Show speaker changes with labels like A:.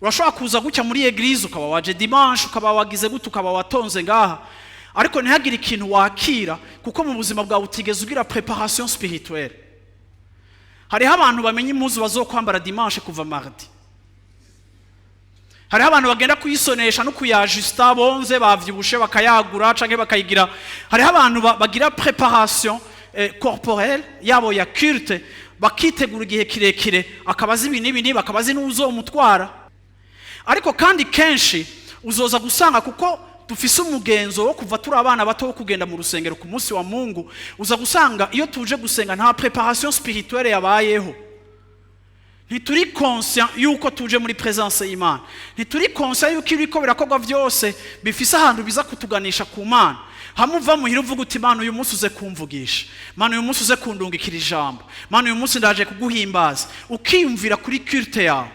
A: Urashobora kuza gutya muri église, ukaba waje dimanche, ukaba wagize gute, ukaba watonze ngaha, ariko ntihagire ikintu wakira, kuko mu buzima bwawe utigeze ugira préparation spirituelle. Hariho abantu bamenya impuzu bazokwambara dimanche kuva mardi. Hariho abantu bagenda kuyisonesha no kuyajusta, bonze bavyibushe bakayagura canke bakayigira. Hariho abantu bagira préparation corporelle yabo ya culte, bakitegura igihe kirekire, akaba azi ibi n'ibi n'ibi, akaba azi n'uzomutwara. Ariko kandi kenshi uzoza gusanga, kuko dufise umugenzo wo kuva turi abana bato wo kugenda mu rusengero ku munsi wa Mungu, uza gusanga iyo tuje gusenga nta préparation spirituelle yabayeho. Ntituri conscient yuko tuje muri présence y'Imana, ntituri conscient yuko ibiriko birakorwa byose bifise ahantu biza kutuganisha ku Mana. Hamwe uva muhira uvuga uti: "Mana, uyu munsi uze kumvugisha. Mana, uyu munsi uze kundungikira ijambo. Mana, uyu munsi ndaje kuguhimbaza." Ukiyumvira kuri culte yawe.